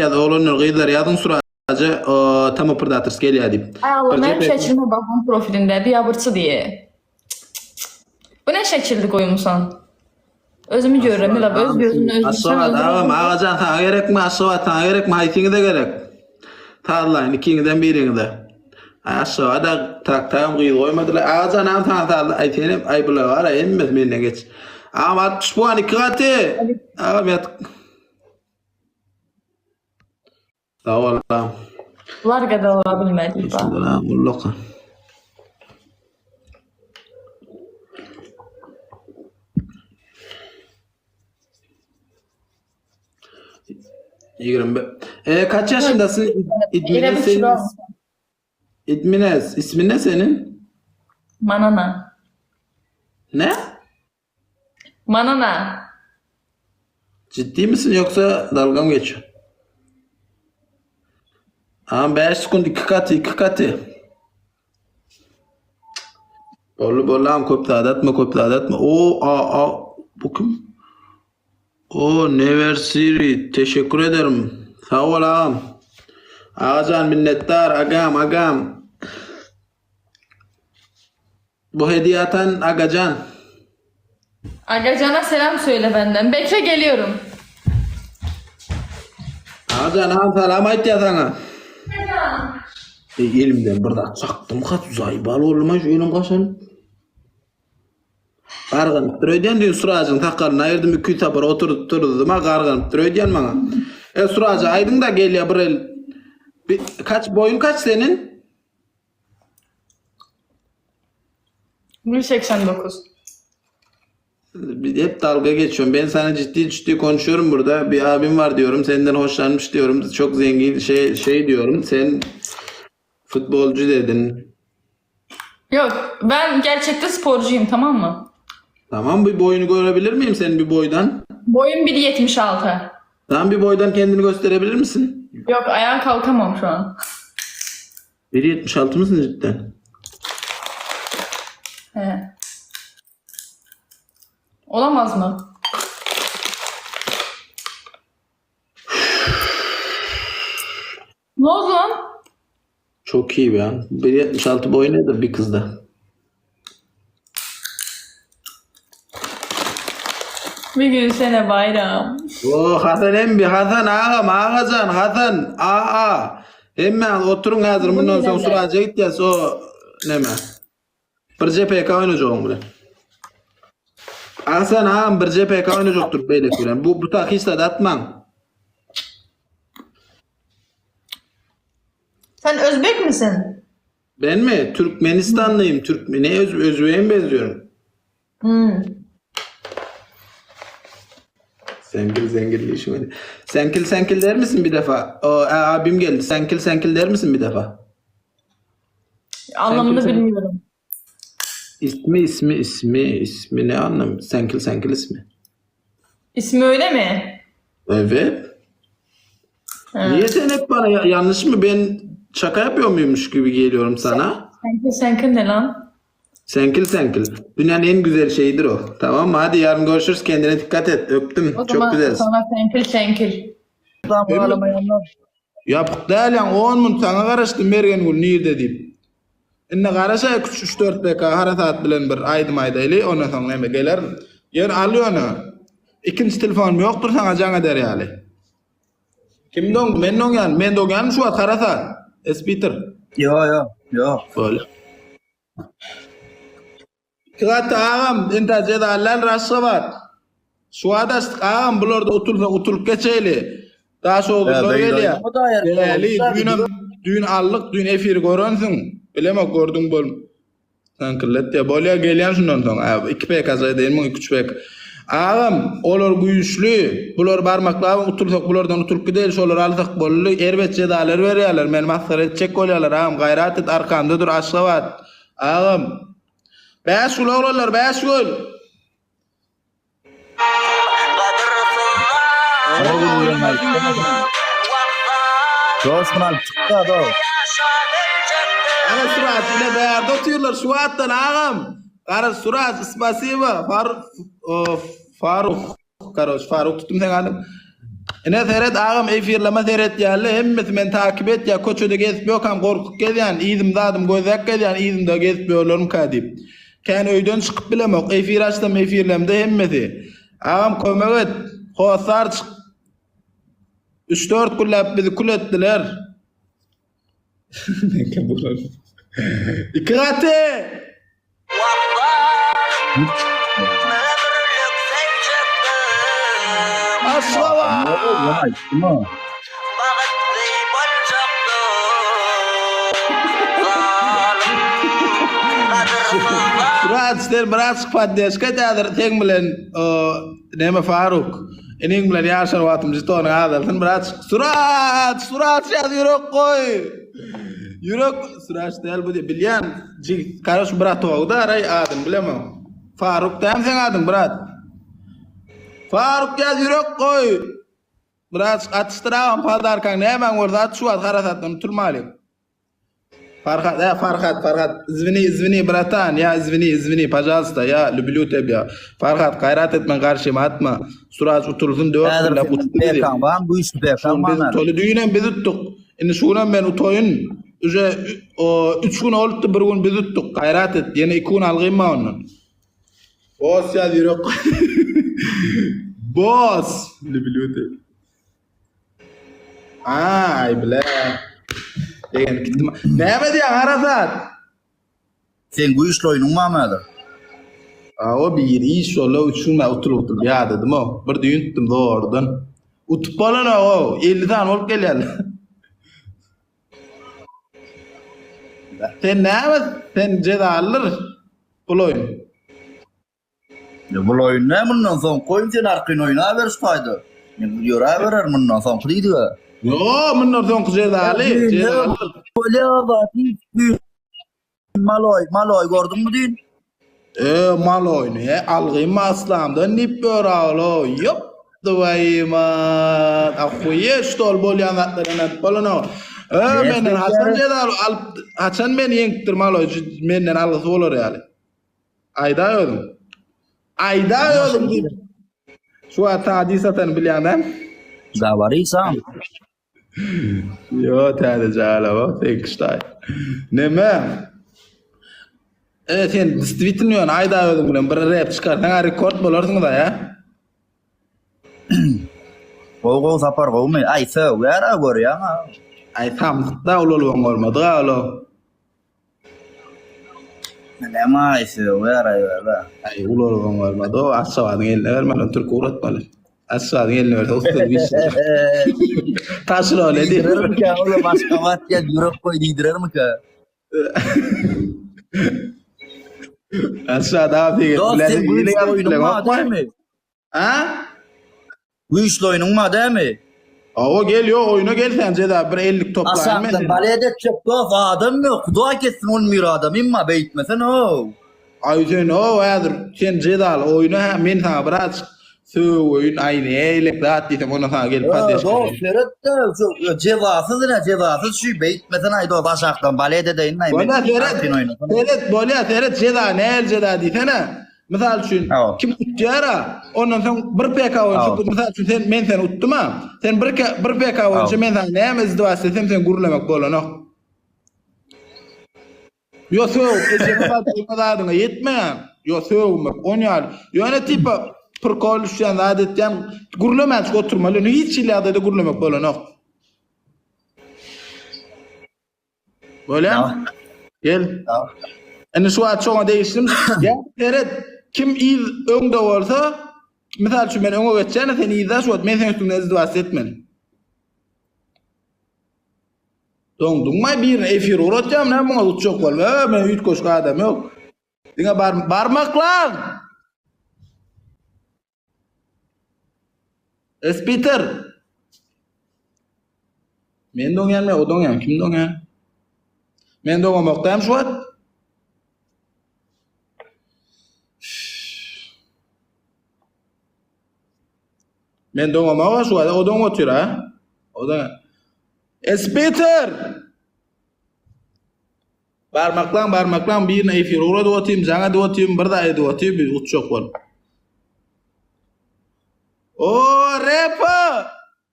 Ýaz oglanlar gyzlar ýazyň suraja Tama Predators gelýär diýip. Ay Allah Birje benim pek- şekilime bakın profilinde biabırçı diye. Bu ne şekildi koymuşsan? Özümü görürüm Milab öz gözünü özüm sen Aşgabat özün agam agajan saňa gerekmi Aşgabat saňa gerekmi haýsyňyza gerek? Sazlaýyn ikiňizden biriňize. Ay Aşgabada tak tagam gyz goýmadylar. Agajan agam saňa sazla aý senem aý bular bar hemmesi menden geç. Agam 60 puan iki gaty. Agam ýat. Sag bol agam. Bular kadar olabilmedi. Salam ullaka. Ýigrimi bir. E, kaç yaşındasın? Yine İdmine bir senin. kilo. İdmine ismin ne senin? Manana. Ne? Manana. Ciddi misin yoksa dalga mı geçiyorsun? Ama 5 sekund 2 katı 2 katı. Bolly bolly am köp zat atma köp zat atma. O a a bu kim? O Never Siri teşekkür ederim. Sag bol agam. Agajan minnetdar agam agam. Bu hediye atan agajan. Agacan'a selam söyle benden. Bekle geliyorum. Agajan agam salam aýtýar saňa. Ey, elimden bir zat çakdym hat zaýbal boldum şu elim gaşan. Garganypdyr öýdýän düýn Surajyň sakalyny aýyrdym 200 sapar oturdyp durdum ha garganypdyr öýdýän maňa. E Suraja aýdyň da gelýär bir el. Bir, kaç boýun kaç senin? 1.89. Bir Hep dalga geçiyorum. Ben sana ciddi ciddi konuşuyorum burada. Bir abim var diyorum. Senden hoşlanmış diyorum. Çok zengin şey şey diyorum. Sen futbolcu dedin. Yok ben gerçekte sporcuyum tamam mı? Tamam bir boyunu görebilir miyim senin bir boydan? Boyum 1.76. Tamam bir boydan kendini gösterebilir misin? Yok ayağa kalkamam şu an. 1.76 mısın cidden? He. Olamaz mı? Ne oldu lan? Çok iyi be. 1.76 boy nedir bir kızda? Bir gülsene bayram. Oo Hasan emmi, Hasan agam, agajan, Hasan, a a. Hemmäňiz oturyň häzir mundan soň suraja gitýäs o neme. Birje PK oýnajagyň bilen. Hasan agam birje PK oýnajakdyr beýleki bilen. Bu bu tak hiç zat atmaň. Sen Özbek misin? Ben mi? Türkmenistanlıyım. Türk ne öz, Özbeğe mi benziyorum? Hmm. Senkil senkil işim öyle. Senkil senkil der misin bir defa? O, e, abim geldi. Senkil senkil der misin bir defa? Anlamını Sen kimsin? bilmiyorum. İsmi ismi ismi ismi ne anlam? Senkil senkil ismi. İsmi öyle mi? Evet. He. Niye sen hep bana ya- yanlış mı? Ben şaka yapıyor muymuş gibi geliyorum sana. Senkil senkil ne lan? Senkil senkil. Dünyanın en güzel şeyidir o. Tamam mı? Hadi yarın görüşürüz. Kendine dikkat et. Öptüm. O Çok zaman güzelsin. sana senkil senkil. Ýapyk däl ýaň 10 mun saňa garaşdym Mergen gül nirde diýip. Indi garaşaý 3 4 PK harasat bilen bir aýdym aýdaýly ondan soň neme geler. Ýer al ýöne. Ikinji telefonym ýokdur saňa jaň eder ýaly. Kim doň men doňýan men doňýanmy şu wagt harasat. Espiter. Ýo ýo ýo. Bolýa. Iki gaty agam indi jezaly däldir Aşgabat. Şu wagt açdyk agam bularda utulsak utulyp geçeýli. Daşoguzlar gelýär. Geleli düýnem düýn aldyk düýn efiri görensiň. Bilemok gördüň bol. Sankillet diýä bolýa gelýän şundan soň. 2 PK edeýin 2 3 PK. Agam olar güýçli. Bular barmaklap utulsak bulardan utulyp gideýli şolary alsak boldy. Erbet jezalar berýärler. Meni masgara etjek bolýarlar agam gaýrat et arkamda dur Aşgabat. Agam. Bäş gül oglanlar bäş gül. Joşgun alyp çykdy do. Ana Suraj ine bärde otyrlar şu wagtdan agam. Gara Suraj spasiba. Far o, Faruk. Karoç Faruk tutdum seň adyň. Ine seret agam efirleme seretýänle hemmesi meni takip etýä köçede gezip ýokam gorkup gezýän yzym zadym gözläp gezýän yzymda gezip ýörlermika diýip. Kän öýden çykyp bilemok efir açsam efirlemde hemmesi. Agam kömek et hossar çyk. Üç dört günläp bizi kül etdiler. Iki gaty. Aşgabat. Biraz sen biraz poddeşka häzir seň bilen neme Faruk. Iniň bilen ýaşan wagtym jetonyň azalsyn biraz. Suraç, Suraç ýaz ýürek goý. Ýürek Suraç däl bu diýip bilýän. Jig, karaş bratogy da araý adyny bilemok. Faruk dämi seň adyň brat? Faruk ýaz ýürek goý. Biraz atyşdyr agam padarkaň nämäň bolsa at şu wagt harasatdan utulmalyň. Farhat, e, Farhat, Farhat, izwini, izwini, bratan, ya izwini, izwini, pažalsta, ya lüblю tebya. Farhat, gaýrat et, men garşyma atma. Suraç utulsyn, dört Häzir günläp seniň utdy bizi. PK-ň bar, güýçli PK-ň Şol bar biz häzir. utaly, düýnem biz utduk. Indi şu günem men utaýyn. Uje o, üç gün ol utdy, bir gün biz utduk. Gaýrat et, ýene iki gün algym bar ondan. Boss ýaz ýürek. Boss, lüblю tebya. Aý bile. Begenip gitdim. Näme diýýäň Arasat? Seň güýçli oýnuň barmy häzir? A o bir iş şola üçin men oturyp oturyp ýadadym o. Bir düýn tutdum zordan. Utup bolanok o. 50 sany bolup gelýärler. Sen näme? Sen jezalydyr bul oýun. Ýa bul oýun nä mundan soňky oýun sen arkaýyn oýnaber şu taýda. Men ýöräberer mundan soňky diýdiga. Ýo mundan soňky jezaly, jezaly. Maloý, maloý gördüňmi düýn? E maloýny e algym aslamdan diýip ýör-alo. Ýop twoýu mat. Ahuýe ştol bolýan zatlardan aýdyp bolanok. E menden haçan jezaly alyp haçan meni ýeňipdir maloý menden algysy bolar ýaly. Aýdaý özüň. Aýdaý özüň diýip. Şu wagt saňa diş atany bilýän däl. Gawarysaň. Ýo täze jala sekiz taý. Neme? E sen действительно ýöne aýdaý özüň bilen bir rep çykarsaň a rekord bolarsyňyz a ýa. Gowy gowy sapar gowumy? Aý sögýär-a görýäň-a. Aý samsyk da ulalybam bolmadyk a ol. Näme sögýär aýbaba. Aý ulalybam bolmady o Aşgabadyň eline bermeli türk ugratmaly. Aşgabadyň eline berse ussat bir iş. Taşyr ol edi. Diýdirermikä olam Aşgabat diýen ýürek goý diýdirermikä? Aşgabat abi. Dost sen güýçli oýnuň bar dälmi? A? Güýçli oýnuň bar dälmi? Awa gel ýok oýna gel sen jeza bir ellik toplaýyn men. Aşakdan balet etjek dost adam ýok. Hudaý kessin on bir adam emma beýtmesen how. Aý sen how häzir sen jezaly oýna hä men saňa biraz söweýin aý neýlek zat diýsem onda saňa gelip poddeşka Dost seret-de şu jezasyz ine jezasyz şu beýtmesen aý dost aşakdan balet edeýin aý men. Bolýa seret seret bolýa seret jeza näl jeza diýsene. Mysal üçin, kim utýar-a, ondan soň bir PK boýunça, mysal üçin, sen, men seni utdum-a, sen bir, bir PK boýunça men saňa näme izdiwaç desem, sen gürlemek bolanok. Ýo sögüp, ejeme zadyňa zadyňa ýetmeýän, ýo sögmek, on ýaly. Ýöne tipa prikol düşýän, zat etýän, gürlemänçik oturmaly, ýöne hiç hili ýagdaýda gürlemek bolanok. Bolýar. Gel. Indi şu wagt şoňa degişlim. Gel, seret. Kim yz öňde bolsa, mysal üçin men öňe geçýän, sen yzda şu wagt men seň üstüňde izdiwas etmen. Doňduňmy birini efir uratýam, näme muňa utjak bolup. E, men üýtgeşik adam ýok. Diňe bar barmaklar. Espiter. Men doňýan we o doňýan. Kim doňýan? Men doňamak däm şu wagt. Men doňamak şu wagt. O doň otyr ha. O doň. Espiter. Barmaklaň barmaklaň birine efir ugradyp otyryn, jaň edip otyryn, bir zat edip otyryn, bir uçjak bolup. O repa!